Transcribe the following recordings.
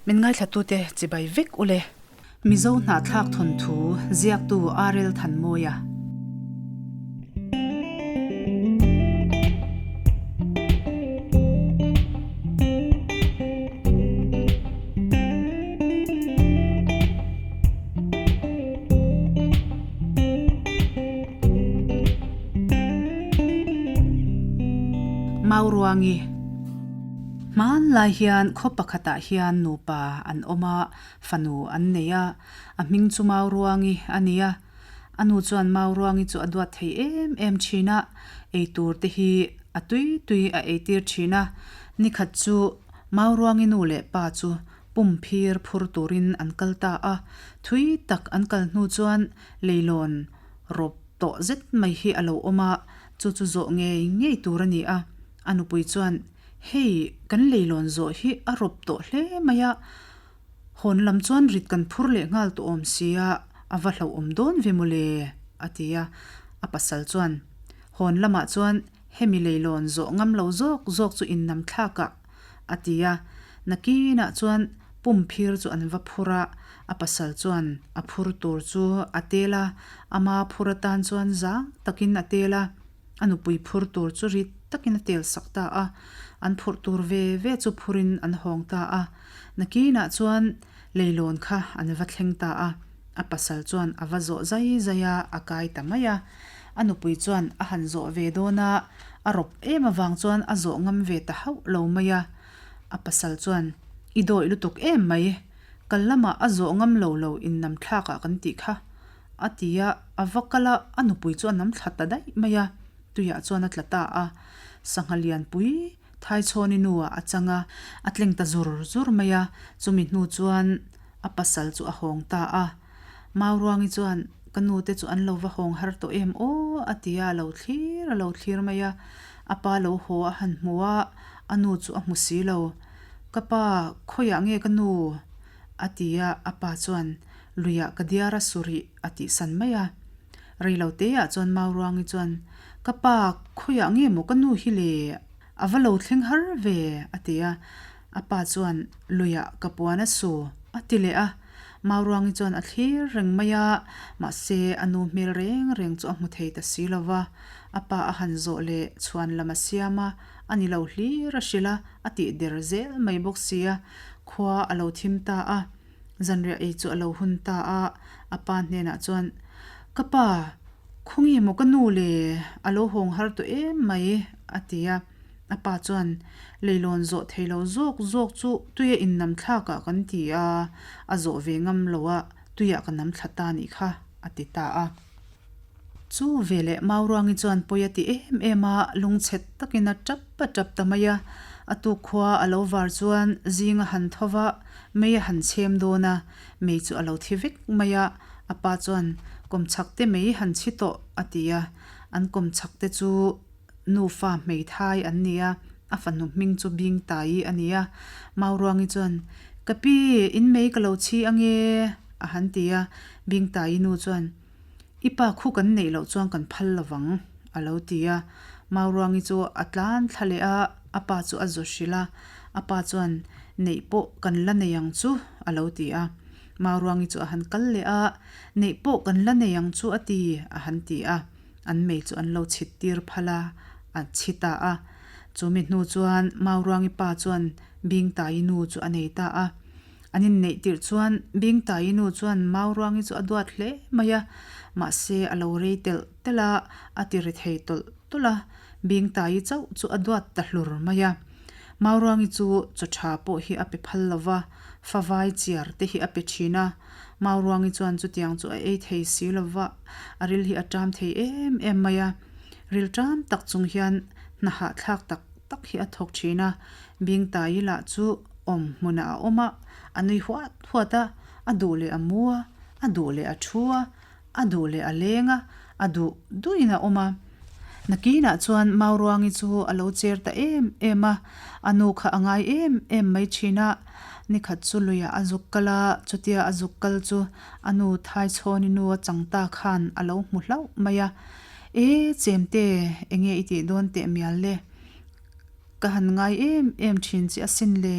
Min ngaithlatute chibai vek ule. Mizo hnahthlak thawnthu ziaktu RL Thanmawia. Mauruangi. Hmanlai hian khaw pakhatah hian nupa an awm a, fanu an nei a, a hming chu Mauruangi a ni a. A nu chuan Mauruangi chu a duat thei em em thin a, eitur te hi a tui tui a eitir thin a. Nikhat chu Mauruangi nu leh pa chu pum phir phur turin an kal ta a, thui tak an kal hnu chuan leilawn rawp tawh zet mai hi a lo awm a, chu chu zawh ngei ngei tur a ni a. A nupui chuan, Hei, kan leilawn zawh hi a rawp tawh hle mai a, hawn lam chuan rit kan phur leh nghal tawh awm sia, a va hlauhawm dawn ve mawle, a ti a. A pasal chuan, Hawn lamah chuan hemi leilawn zawh ngam lo zawk zawk chu innam thlak ah, a ti a. Nakinah chuan pum phir chu an va phur a, a pasal chuan a phur tur chu a tel a, ama phur atan chuan zang takin a tel a. A nupui phur tur chu rit takin a tel sak ta a, an phurh tur ve ve chu phurin an hawng ta a. Nakinah chuan leilawn kha an va thleng ta a, a pasal chuan a va zawh zai zai a, a kai ta mai a. A nupui chuan a han zawh ve dawn a, a rawp em avang chuan a zawh ngam ve ta hauh lo mai a. A pasal chuan, I dawih lutuk em mai, kal lamah a zawh ngam lo lo innam thlakah kan tih kha, A ti a, a va kal a, a nupui chu a nam thla ta daih mai a, tuiah chuan a tla ta a. Sangha lianpui Thaichhawni nuah a chang a, a tleng ta zur zur mai a, chumi hnu chuan a pasal chu a hawng ta a. Mauruangi chuan, Ka nute chu an lo va hawng har tawh em aw? a ti a, a lo thlir a lo thlir mai a. A pa lo haw a han hmu a, a nu chu a hmu si lo. Ka pa, khawiah nge ka nu? A ti a, a pa chuan, Luiah ka diar a su rih, a tih san mai a. Rei lo teah chuan Mauruangi chuan, Ka pa, khawiah nge maw ka nu hi le? A va lo thleng har ve, a ti a. A pa chuan, Luiah ka puan a su, a ti leh a. Mauruangi chuan a thlir reng mai a, mahse a nu hmel reng reng chu a hmu thei ta si lo va. A pa a han zawh leh chhuan lam a siam a, a ni lo hlir a hrilh a, a tih der zel mai bawk si a. Khua a lo thim ta a. Zanriah ei chu a lo hun ta a, a pa hnenah chuan, Ka pa, khawnge maw ka nu le? A lo hawng har tawh em mai, a ti a. A pa chuan, Leilawn zawh thei lo zawk zawk chu tuia innam thlakah kan ti a, a zawh ve ngam lo a, tuiah ka nam thla ta nih kha, a ti ta a. Chu veleh Mauruangi chuan pawi a ti em em a, lungchhet takin a tap a tap ta mai a. A tuk khua a lo var chuan zing a han tho va, mei a han chhem dawn a, mei chu a lo thi vek mai a. A pa chuan, Kawmchhak te mei han chhi tawh, a ti a. An kawmchhak te chu nufa hmeithai an ni a, a fanu hming chu Bingtai a ni a. Mauruangi chuan, Ka pi, in mei ka lo chhi ange, a han ti a. Bingtai nu chuan, I pa khu kan neih loh chuan kan phal lo vang, a lo ti a. Mauruangi chu a tlan thla leh a, a pa chu a zaw hrilh a. A pa chuan, Neih pawh kan la nei ang chu, a lo ti a. Mauruangi chu a han kal leh a, Neih pawh kan la nei ang chu a ti, a han ti a. An mei chu an lo chhit tir phal a, a chhi ta a. Chu mi hnu chuan Mauruangi pa chuan Bingtai nu chu a nei ta a. An inneih tirh chuan Bingtai nu chuan Mauruangi chu a duat hle mai a, mahse a lo rei telh telh a, a ti ri thei tawlh tawlh a, Bingtai chauh chu a duat ta hlur mai a. Mauruangi chu chaw tha pawh hi a pe phal lo va, favai chiar te hi a pe thin a. Mauruangi chuan chutiang chu a ei thei si lo va, a ril hi a ṭam thei em em mai a. Ril ṭam tak chung hian hna hahthlak tak tak hi a thawk thin a, Bingtai lah chu awm hmunah a awm a, a nui huat huat a, a duh leh a mu a, a duh leh a thu a, a duh leh a leng a, a duh duhin a awm a. Nakinah chuan Mauruangi chu a lo cher ta em em a, a nu kha a ngai em em mai thin a, nikhat chu luiah a zuk kal a, chutia a zuk kal chu a nu Thaichhawni nu a chang ta khan a lo hmu hlauh mai a, E Chemte, enge i tih dawn teh mial le? Ka han ngai em em thin che asin le,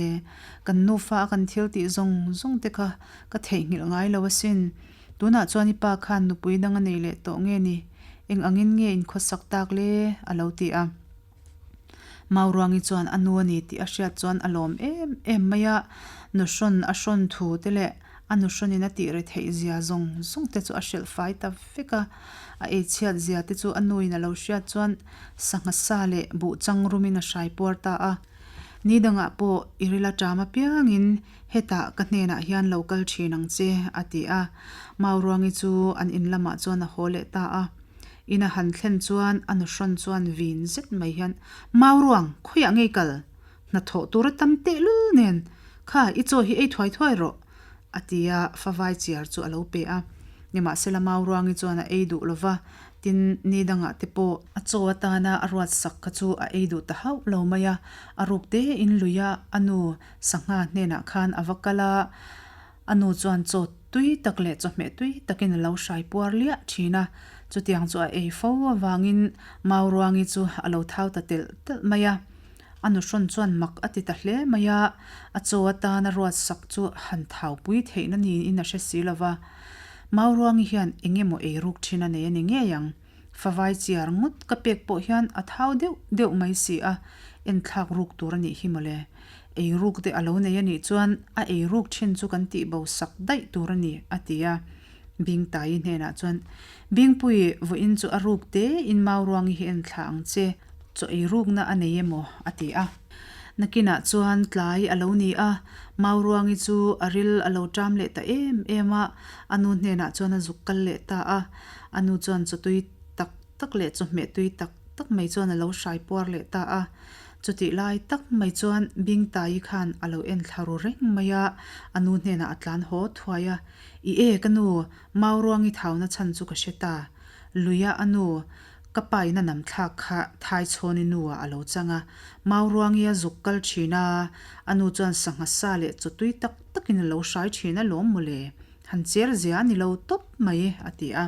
kan nufa a kan thil tih zawng zawng te kha ka theihnghilh ngai lo asin. Tunah chuan i pa khan nupui dang a nei leh tawh nge ni? Eng angin nge in khawsak tak le? a lo ti a. Mauruangi chuan a nu a ni tih a hriat chuan a lawm em em mai a, nuhrawn a hrawn thu te leh a nuhrawnin a tih retheih zia zawng zawng te chu a hrilh fai ta vek a. A eichhiat zia te chu a nuin a lo hriat chuan sangha sa leh buh chang rumin a hrai puar ta a. Ni dangah pawh i ril aṭam apiangin hetah ka hnenah hian lo kal ṭhin ang che, a ti a. Mauruangi chu an in lamah chuan a haw leh ta a. In a han thlen chuan a nuhrawn chuan vin zet mai hian, Mauruang, khawiah ngei kal? Hnathawh tur a tam tehlul nen, kha i chaw hi ei thuai thuai rawh, a ti a, favai chiar chu a lo pe a. Nimahsela Mauruangi chuan a ei duh lo va, tin ni dangah te pawh a chaw atana a ruat sak kha chu a ei duh ta hauh lo mai a, a ruk tein luia a nu sangha hnenah khan a va kal a, A nu chuan chaw tui tak leh chawhmeh tui takin a lo hrai puar liah thin a, chutiang chu a ei fo avangin Mauruangi chu a lo thau ta telh telh mai a. A nuhrawn chuan mak a ti ta hle mai a, a chaw atana ruat sak chu han thaupui theihna niin a hre si lo va. Mauruangi hian eng emaw ei ruk thin a nei a ni ngei ang. Favai chiar ngawt ka pek pawh hian a thau deuh deuh mai si a, enthlak ruk tur a nih hi mawle. Ei ruk te a lo nei a nih chuan a ei ruk thin chu kan tih bo sak daih tur a ni, a ti a. Bingtai hnenah chuan, Bingpui, vawiin chu a ruk te in Mauruangi hi en thla ang che, chaw ei rukna a nei emaw? a ti a. Nakinah chuan tlai a lo ni a, Mauruangi chu a ril a lo ṭam leh ta em em a, a nu hnenah chuan a zuk kal leh ta a. A nu chuan chaw tui tak tak leh chawhmeh tui tak tak mai chuan a lo hrai puar leh ta a. Chutih lai tak mai chuan Bingtai khan a lo en thla ru reng mai a, a nu hnenah a tlan haw thuai a, I e ka nu, Mauruangi thauna chhan chu ka hre ta. Luia a nu, ka pa in a nam thlak kha Thaichhawni nu ah a lo chang a, Mauruangi a zuk kal thin a, a nu chuan sangha sa leh chaw tui tak takin a lo hrai thin alawm mawle, han cher zia a ni lo tawp mai, a ti a.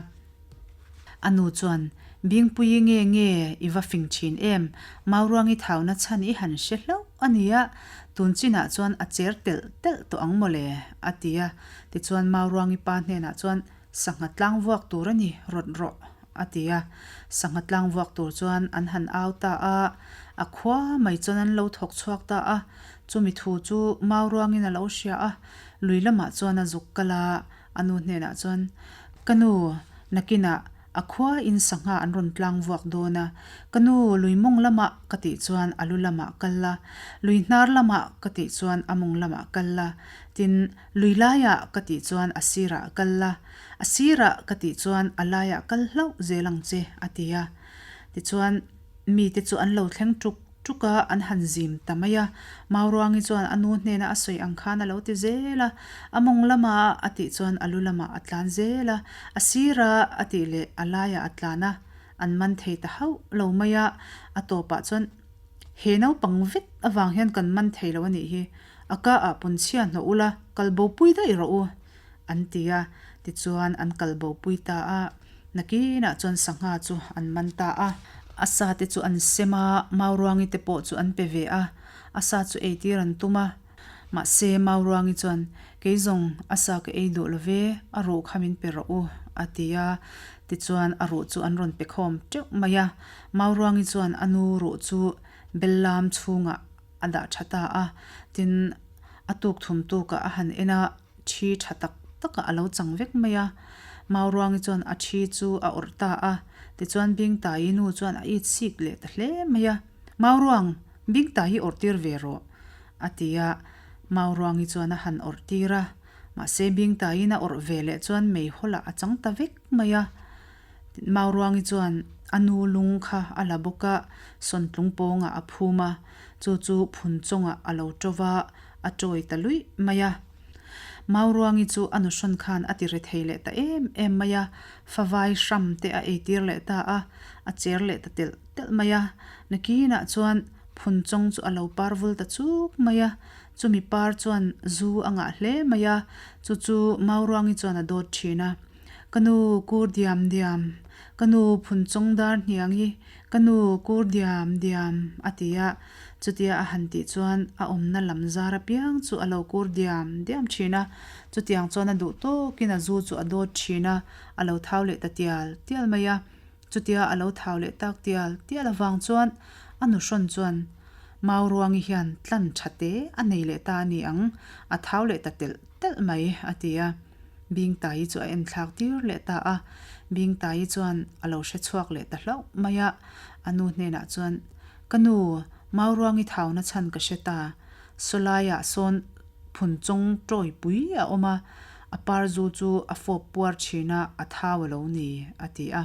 A nu chuan, Bingpuii nge nge i va fing thin em? Mauruangi thauna chhan i han hre hlauh a nia, tun chinah chuan a cher telh telh tawh ang mawle, a ti a. Tichuan Mauruangi pa hnenah chuan, Sangha tlang vuak tur a ni, rawt rawh, a ti a. Sangha tlang vuak tur chuan an han au ta a, a khua mai chuan an lo thawk chhuak ta a. Chumi thu chu Mauruangin a lo hria a, lui lamah chuan a zuk kal a, A nu hnenah chuan, Ka nu, nakinah a khua in sangha an rawn tlang vuak dawn a, ka nu lui mawng lamah ka tih chuan a lu lamah kal la, lui hnar lamah ka tih chuan a mawng lamah kal la, tin, lui laiah ka tih chuan a sirah kal la, a sirah ka tih chuan a laiah kal hlauh zel ang che, a ti a. Tichuan, mite chu an lo thleng tuk tuk a, an han zim ta mai a. Mauruangi chuan a nu hnena a sawi ang khan a lo ti zel a, a mawng lama a tih chuan a lu lamah a tlan zel a, a sira a tih leh a laiah a tlan a, an man thei ta hauh lo mai a, a tawpah chuan he naupang vek avang hian kan man thei lo a nih hi, a ka ah pawn chhia hnawh ula kal bopui daih rawh u an ti a, tichuan an kal bopui ta a. Nakinah chuan sangha chu an man ta a. A sa te chu an sem a, Mauruangi te pawh chu an pe ve a. A sa chu eitir an tum a. Mahse, Mauruangi chuan, Kei zawng, a sa ka ei duh lo ve, a ruh kha min pe rawh u, a ti a. Tichuan, a ruh chu an rawn pe khawm teuh mai a. Mauruangi chuan a nu ruh chu bellam chhungah a dah tha ta a. Tin, a tuk thum tukah a han en a. Thi tha tak takah a lo chang vek mai a. Mauruangi chuan a thi chu a awrh ta a. Tichuan Bingtai nu chuan a it sik leh ta hle mai a. Mauruang, Bingtai hi awrh tir ve rawh, a ti a. Mauruangi chuan a han awrh tir a. Mahse Bingtaiin a awrh ve leh chuan meihawlah a chang ta vek mai a. Mauruangi chuan a nu lung kha a la bawk a, sawntlung pawngah a phum a. Chu chu phun chawngah a lo ṭo va, a ṭawi ta luih mai a. Mauruangi chu a nuhrawn khan a ti ri thei leh ta em em mai a, favai hram te a eitir leh ta a, a cher leh ta telh telh mai a. Nakinah chuan phun chawng chu a lo par vul ta chuk mai a, chumi par chuan zu a ngah hle mai a, chu chu Mauruangi chuan a dawt thin a. Ka nu kur diam diam. Ka nu Phunchawng dar hniang i, ka nu kur diam diam, a ti a. Chutia a han tih chuan a awmna lam zar apiang chu a lo kur diam diam thin a. Chutiang chuan a duh tawkin a zu chu a dawt thin a, a lo thau leh ta tial tial mai a. Chutia a lo thau leh tak tial tial avang chuan a nuhrawn chuan Mauruangi hian tlan tha te a nei leh ta a ni ang, a thau leh ta telh telh mai, a ti a. Bingtaii chu a enthlak tir leh ta a. Bingtaii chuan a lo hre chhuak leh ta hlauh mai a. A nu hnenah chuan, Ka nu, Mauruangi thauna chhan ka hre ta. Sawlaiah sawn phunchawng tawipui a awm a, a par zu chu a fawp puar thin a, a thau a lo ni, a ti a.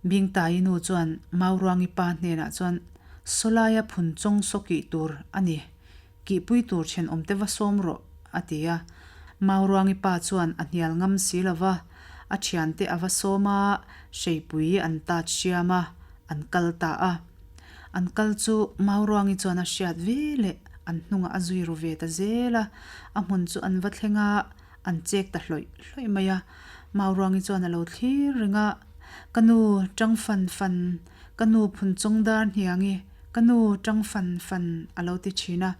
Bingtaii nu chuan Mauruangi pa hnenah chuan, Sawlaia phunchawng saw kih tur a ni, kihpui tur thenawmte va sawm rawh, a ti a. Mauruangi pa chuan a hnial ngam si lo va, a thiante a va sawm a, hreipui an tat hriam a, an kal ta a. An kal chu Mauruangi chuan a hriat ve leh an hnungah a zui ru ve ta zel a, a hmun chu an va thleng a, an chek ta hlawih hlawih mai a. Mauruangi chuan a lo thlir reng a, Ka nu, tang fan fan, ka nu phunchawng dar hniangi, ka nu, tang fan fan, a lo ti thin a.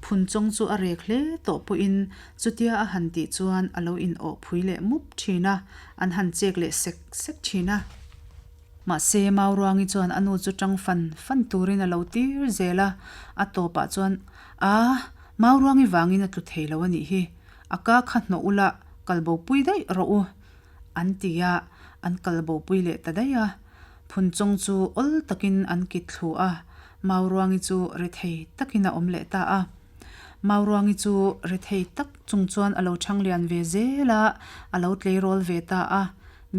Phunchawng chu a rek hle tawh pawhin chutia a han tih chuan a lo in awh phui leh mup thin a, an han chek leh sek sek thin a. Mahse, Mauruangi chuan a nu chu tang fan fan turin a lo tir zel a, a tawpah chuan, A, Mauruangi vangin a tlu thei lo a nih hi, a ka kha hnawh ula kal bopui daih rawh u, an ti a, an kal bopui leh ta daih a. Phunchawng chu awl takin an kit thlu a, Mauruangi chu rethei takin a awm leh ta a. Mauruangi chu rethei tak chung chuan a lo chhang lian ve zel a, a lo tleirawl ve ta a.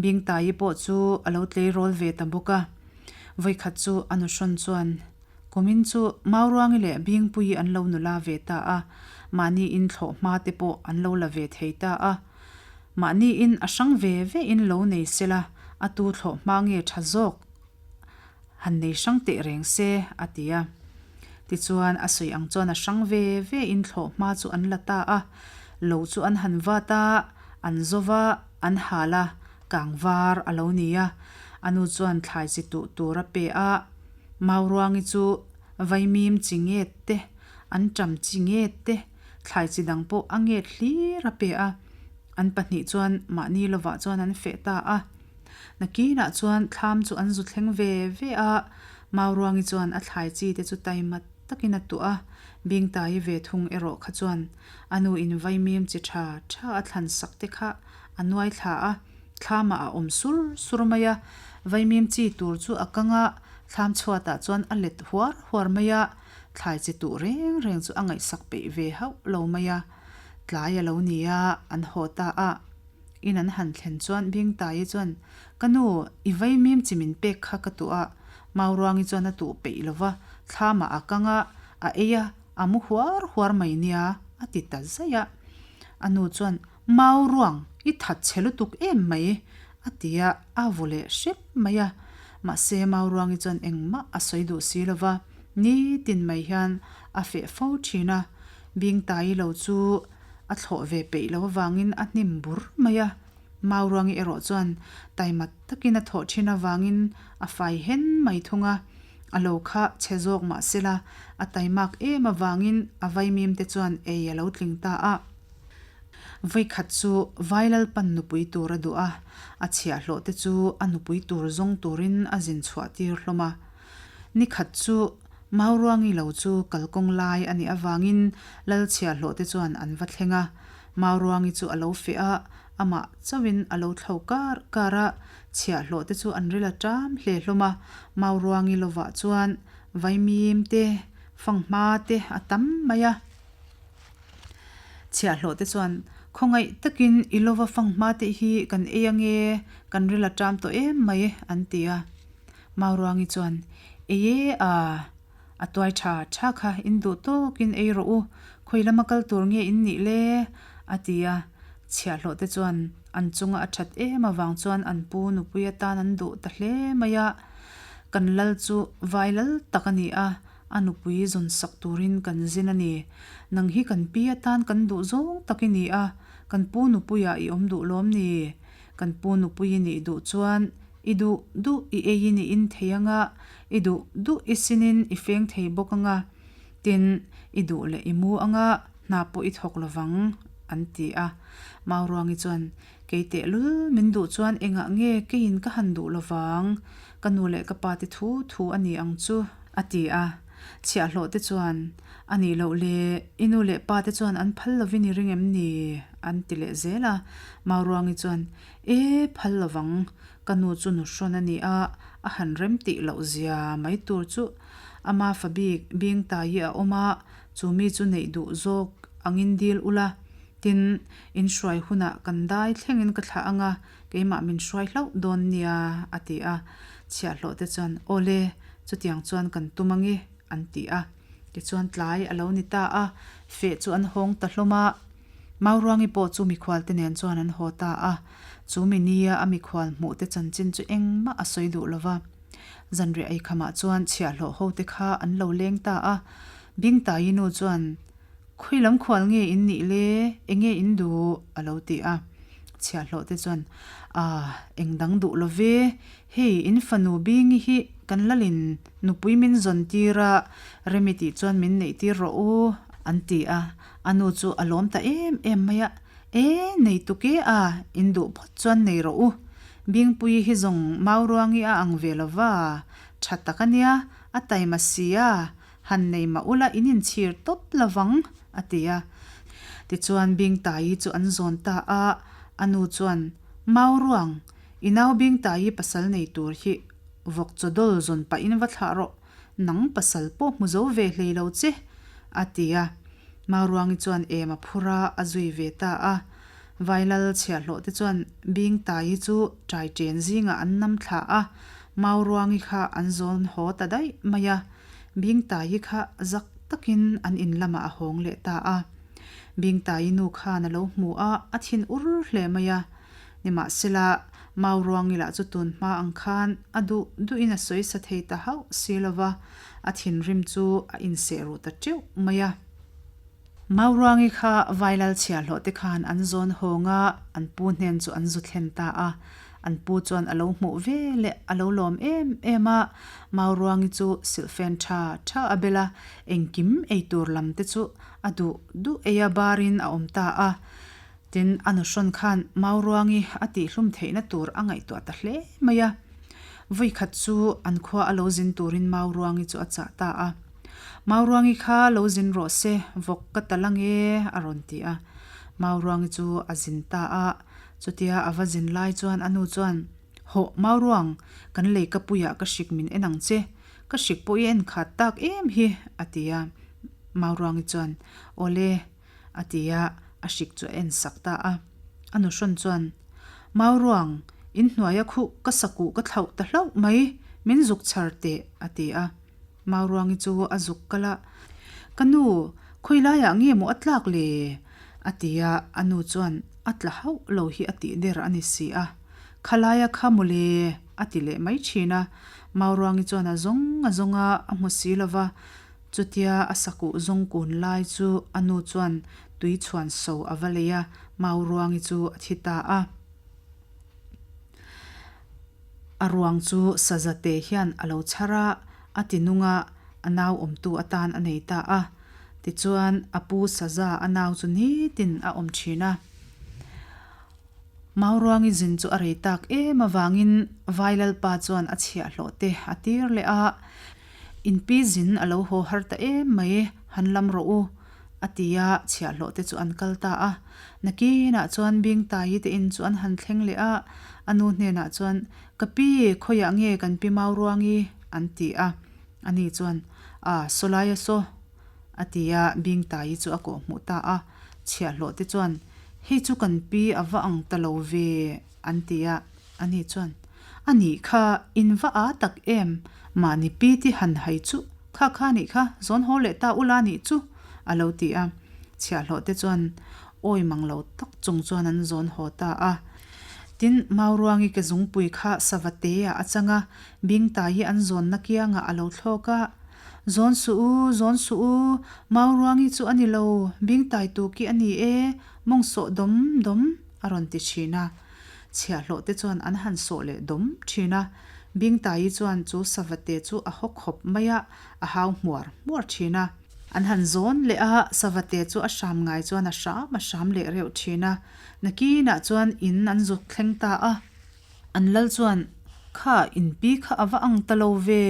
Bingtaii pawh chu a lo tleirawl ve ta bawk a. Vawikhat chu a nuhrawn chuan Kumin chu Mauruangi leh Bingpuii an lo nula ve ta a, mahni in thlawh hma te pawh an lo la ve thei ta a. Mahni in a hrang ve ve in lo nei sela, a tu thlawh hma nge tha zawk? Han nei hrang teh reng se, a ti a. Tichuan, a sawi ang chuan a hrang ve ve in thlawh hma chu an la ta a. Lo chu an han vat a, an zo va, an hal a, kang var a lo ni a. A nu chuan thlai chi tuh tur a pe a, Mauruangi chu vaimim chi nget te, an ṭam chi nget te, thlai chi dang pawh a nget hlir a pe a. An pahnih chuan mahni lovah chuan an feh ta a. Nakinah chuan thlam chu an zu thleng ve ve a, Mauruangi chuan a thlai chi te chu taima takin a tuah a, Bingtaii ve thung erawh kha chuan a nu in vaimim chi tha tha a thlan sak te kha a nuai thla a, thlamah a awm sur sur mai a, vaimim chi tur chu a kang a, thlam chhuatah chuan a let huar huar mai a, thlai chi tuh reng reng chu a ngaihsak peih ve hauh lo mai a, tlai a lo ni a, an haw ta a. In an han thlen chuan Bingtaii chuan, Ka nu, i vaimim chi min pek kha ka tuh a. Mauruangi chuan a tuh peih lo va, thlamah a kang a, a ei a, a mu huar huar mai nia, a ti ta zaih a. A nu chuan, Mauruang, i that chhe lutuk em mai, a ti a, a vaw leh hrep mai a. Mahse, Mauruangi chuan engmah a sawi duh si lo va, nitin mai hian a feh fo thin a. Bingtaii lo chu A thlawh ve peih lo avangin a hnim bur mai a, Mauruangi erawh chuan taima takin a thawh thin avangin a fai hen mai thung a, a lo kha chhe zawk mah sela a taimak em avangin a vaimim te chuan ei a lo tling ta a. Vawikhat chu Vailalpan nupui tur a duh a, a chhiahhlawh te chu a nupui tur zawng turin a zin chhuah tir hlawm a. Nikhat chu Mauruangi lo chu kalkawng lai a nih avangin Lal chhiahhlawh te chuan an va thleng a. Mauruangi chu a lo feh a, amah chauhin a lo thlo kar kar a, chhiahhlawh te chu an ril a ṭam hle hlawm a. Mauruangi lovah chuan vaimim te, fanghma te a tam mai a. Chhiahhlawh te chuan, Khawngaih takin i lova fanghma te hi kan ei ange, kan ril a ṭam tawh em mai, an ti a. Mauruangi chuan, Ei e a, a tuai tha tha kha in duh tawkin ei rawh u, khawi lama kal tur nge in nih le? a ti a. Chhiahhlawh te chuan an chunga a that em avang chuan an pu nupui atan an duh ta hle mai a. Kan lal chu vai lal tak a ni a, a nupui zawn sak turin kan zin a ni. Nang hi kan pi atan kan duh zawng tak i ni a, kan pu nupuiah i awm duh lawm ni? Kan pu nupui i nih duh chuan i duh duh i eiin i in thei ang a, i duh duh i sinin i feng thei bawk ang a, tin, i duh leh i mu ang a, hna pawh i thawk lo vang, an ti a. Mauruangi chuan, Kei tehlul min duh chuan engah nge keiin ka han duh lo vang? Ka nu leh ka pa te thu thu a ni ang chu, a ti a. Chhiahhlawh te chuan, A nih loh le, i nu leh pa te chuan an phal lovin i ring em ni? an ti leh zel a. Mauruangi chuan, E, phal lo vang, ka nu chu nu hrawn a ni a, a han rem tih loh zia mai tur chu ama fa bik Bingtaii a awm a, chu mi chu neih duh zawk angin dil ula, Tin, in hruai hunah kan dai thlengin ka thlah ang a, keimah min hruai hlauh dawn nia, a ti a. Chhiahhlawh te chuan, Aw le, chutiang chuan kan tum ang i, an ti a. Tichuan tlai a lo ni ta a, feh chu an hawng ta hlawm a. Mauruangi pawh chu mikhual te nen chuan an haw ta a. Chu mi nia a mikhual hmuh te chanchin chu engmah a sawi duh lo va. Zanriah eikhamah chuan chhiahhlawh ho te kha an lo leng ta a. Bingtaii nu chuan, Khawi lam khual nge in nih le? Enge in duh? a lo ti a. Chhiahhlawh te chuan, Aah, eng dang duh lo ve. Hei, in fanu Bingi hi kan lalin nupui min zawn tir a, Remi tih chuan min neih tir rawh u, an ti a. A nu chu a lawm ta em em mai a, E, nei tuk e a, in duh phawt chuan nei rawh u. Bingpuii hi zawng Mauruangi a ang ve lo va, tha tak a nia, a taima si a, Han nei mah ula in inchhir tawp lo vang, a ti a. Tichuan Bingtaii chu an zawn ta a, a nu chuan, Mauruang, i nau Bingtaii pasal nei tur hi vawk chaw dawl zawn pahin va thlah rawh, nang pasal pawh hmu zo ve hlei lo che, a ti a. Mauruangi chuan em a phur a, a zui ve ta a. Vailal chhiahhlawh te chuan Bingtaii chu ṭai ṭen zingah an nam thla a, Mauruangi kha an zawn haw ta daih mai a. Bingtaii kha zak takin an in lamah a hawng leh ta a. Bingtaii nu khan a lo hmu a, a thin ur hle mai a. Nimahsela, Mauruangi lah chu tun hma ang khan a duh duhin a sawi sa thei ta hauh si lo va, a thinrim chu a inseh ruh ta teuh mai a. Mauruangi kha Vailal chhiahhlawh te khan an zawn hawng a, an pu hnen chu an zu thlen ta a. An pu chuan a lo hmuh ve leh a lo lawm em em a, Mauruangi chu silhfen tha tha a bel a, engkim ei tur lam te chu a duh duh ei a barin a awm ta a. Tin, a nuhrawn khan Mauruangi a tihhlum theihna tur a ngaihtuah ta hle mai a. Vawikhat chu an khua a lo zin turin Mauruangi chu a chah ta a. Mauruangi kha lo zin rawh se, vawk ka tal ang e, a rawn ti a. Mauruangi chu a zin ta a, chutia a va zin lai chuan a nu chuan, Hawh, Mauruang, kan lei ka puiah ka hrik min en ang che, ka hrik pawh i en khat tak em hi, a ti a. Mauruangi chuan, Awle, a ti a, a hrik chu a en sak ta a. A nuhrawn chuan, Mauruang, in hnuaia khuh ka sakuh ka thlauh ta hlauh mai, min zuk chhar teh, a ti a. Mauruangi chu a zuk kal a, Ka nu, khawi laiah nge maw a tlak le? a ti a, a nu chuan a tla hauh lo hi a tih der a ni si a. Khalaia kha maw le? a ti leh mai thin a. Mauruangi chuan a zawng a zawng a, a hmu si lo va. Chutia a sakuh zawng kun lai chu a nu chuan tui chhuan so a va lei a, Mauruangi chu a thi ta a. A ruang chu Sazate hian a lo chhar a, a ti nung a, a nau awmtu atan a nei ta a. Tichuan, a pu Saza a nau chu nitin a awm thin a. Mauruangi zin chu a rei tak em avangin Vailalpa chuan a chhiahhlawh te a tir leh a, Inpi zin a lo haw har ta em mai, han lam rawh u, A ti a, chhiahhlawh te chu an kal ta a. Nakinah chuan Bingtaii te in chu an han thleng leh a, a nu hnenah chuan, Ka pi, khawiah nge kan pi Mauruangi? an ti a. Ani chuan, A, sawlaia saw, a ti a, Bingtaii chu a kawhhmuh ta a. Chhiahhlawh te chuan, Hei chu kan pi a va ang ta lo ve, an ti a. Ani chuan, A nih kha, in va â tak em? Mahni pi ti han hai chu, kha kha nih kha, zawn haw leh ta ula nih chu, a lo ti a. Chhiahhlawh te chuan awi mang lo tak chung chuan an zawn haw ta a. Tin, Mauruangi ke zungpui kha Savate ah a chang a, Bingtai hi an zawnna kiangah a lo thlawk a. Zawn suh u, zawn suh u, Mauruangi chu a ni lo, Bingtai tuki a ni e, mawng sawh dawm dawm, a rawn ti thin a. Chhiahhlawh te chuan an han sawh leh dawm thin a. Bingtaii chuan chu savate chu a haw khawp mai a, a hau hmuar hmuar thin a. An han zawn leh a, savate chu a hram ngai chuan a hram a hram leh reuh thin a. Nakinah chuan in an zuk thleng ta a. An lal chuan, Kha, in pi kha a va ang ta lo ve,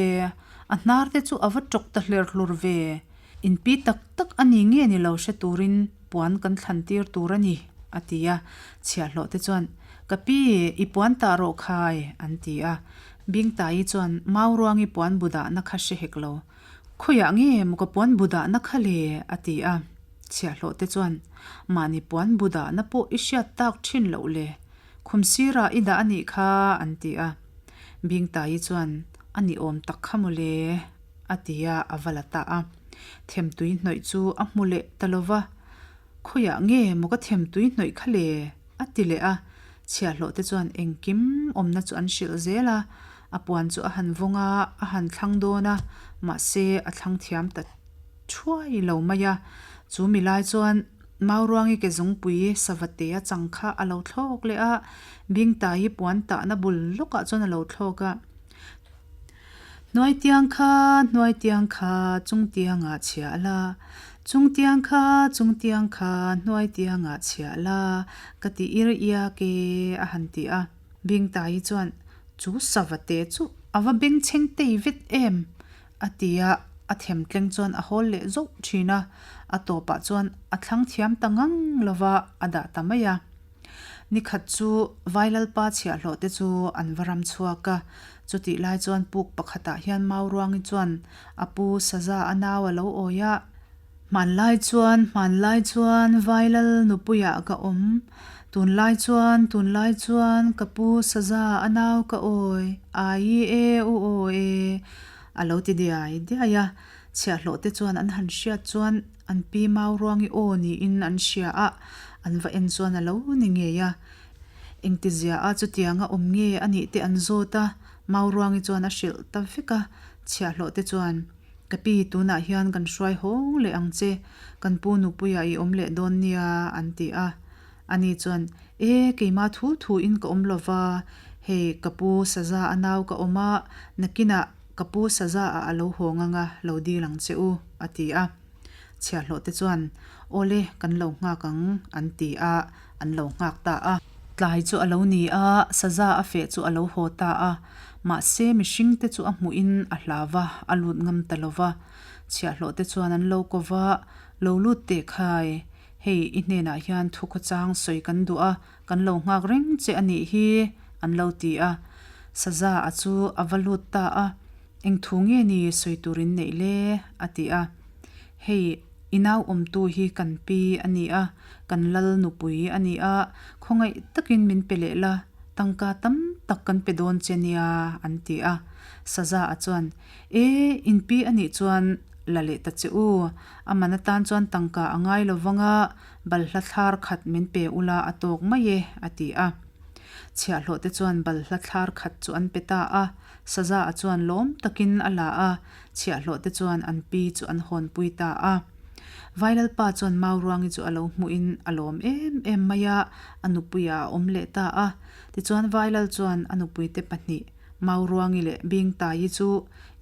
a hnar te chu a va tawk ta hler hlur ve. In pi tak tak a ni nge ni lo hre turin puan kan thlan tir tur a ni, a ti a. Chhiahhlawh te chuan, Ka pi, i puan tah rawh khai, an ti a. Bingtaii chuan, Mauruangi puan bu dahna kha hre hek lo. Khawiah nge maw ka puan bu dahna kha le? a ti a. Chhiahhlawh te chuan, Mahni puan bu dahna pawh i hriat tak thin loh le. Khum sirah i dah a nih kha, an ti a. Bingtaii chuan, A ni awm tak kha maw le? a ti a, a va la ta a. Themtui hnawih chu a hmu leh ta lo va, Khawiah nge maw ka themtui hnawih kha le? a ti leh a. Chhiahhlawh te chuan engkim awmna chu an hrilh zel a, a puan chu a han vawng a, a han thlang dawn a, mahse a thlang thiam ta thuai lo mai a. Chu mi lai chuan Mauruangi ke zungpui Savatea chang kha a lo thlawk leh a, Bingtaii puan tahna bul lawkah chuan a lo thlawk a. Hnuaitiang kha, hnuaitiang kha, chungtiangah chhiah la, Chungtiang kha, chungtiang kha, hnuaitiangah chhiah la, ka ti ir iak e, a han ti a. Bingtaii chuan, Chu savate chu a va bengchheng tei vet em? a ti a, a themtleng chuan a hawl leh zauh thin a, a tawpah chuan a thlang thiam ta ngang lova a dah ta mai a. Nikhat chu Vailalpa chhiahhlawh te chu an va ram chhuak a, chutih lai chuan puk pakhatah hian Mauruangi chuan a pu Saza a nau a lo awi a. Hmanlai chuan, hmanlai chuan Vailal nupuiah ka awm, tunlai chuan, tunlai chuan ka pu Saza a nau ka awi, aii e u aw e, a lo ti diai diai a. Chhiahhlawh te chuan an han hriat chuan An pi Mauruangi aw niin an hria a, an va en chuan a lo ni ngei a. Engtizia a chutianga awm nge a nih te an zawt a, Mauruangi chuan a hrilh ta vek a. Chhiahhlawh te chuan, Ka pi, tunah hian kan hruai hawng leh ang che, kan pu nupuiah i awm leh dawn nia, an ti a. Ani chuan, E, keimah thu thuin ka awm lo va, hei ka pu Saza a nau ka awm a, nakinah Ka pu Saza ah a lo haw ngang a, lo dil ang che u, a ti a. Chhiahhlawh te chuan, Awle, kan lo nghak ang, an ti a, an lo nghak ta a. Tlai chu a lo ni a, Saza a feh chu a lo haw ta a. Mahse, mihring te chu a hmuhin a hlau va, a lut ngam ta lo va. Chhiahhlawh te chuan an lo ko va, Lo lut teh khai, hei i hnenah hian thu khawchang sawi kan duh a, Kan lo nghak reng che a nih hi, an lo ti a. Saza a chu a va lut ta a, Eng thu nge ni sawi tur in neih le? a ti a. Hei, i nau awmtu hi kan pi a ni a, kan lal nupui a ni a, khawngaih takin min pe leh la, tangka tam tak kan pe dawn che nia, an ti a. Saza a chuan, E, in pi a nih chuan la leh ta che u, a man atan chuan tangka a ngai lo vang a, Balhla thlar khat min pe ula a tawk mai e, a ti a. Chhiahhlawh te chuan balhla thlar khat chu an pe ta a, Saza a chuan lawm takin a la a, chhiahhlawh te chuan an pi chu an hawnpui ta a. Vailalpa chuan Mauruangi chu a lo hmuhin a lawm em em mai a, a nupuiah a awm leh ta a. Tichuan Vailal chuan a nupuite pahnih Mauruangi leh Bingtaii chu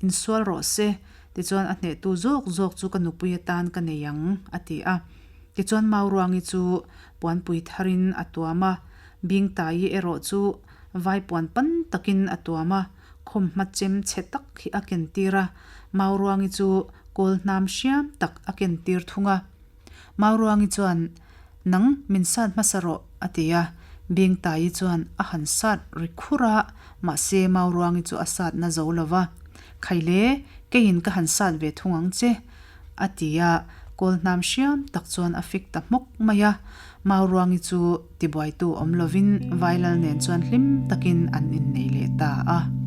insual rawh se, tichuan a hnehtu zawk zawk chu ka nupui atan ka nei ang, a ti a. Tichuan Mauruangi chu puanpui tharin a tuam a, Bingtaii erawh chu vaipuan pan takin a tuam a, khawmhma chem chhe tak hi a kentir a, Mauruangi chu kawl hnam hriam tak a kentir thung a. Mauruangi chuan, Nang min sat hmasa rawh, a ti a. Bingtaii chuan a han sat ri khur a, mahse Mauruangi chu a sat na zo lo va. Khaile, keiin ka han sat ve thung ang che, A ti a, kawl hnam hriam tak chuan a fik ta hmawk mai a. Mauruangi chu tibuaitu awm lovin Vailal nen chuan hlim takin an innei leh ta a.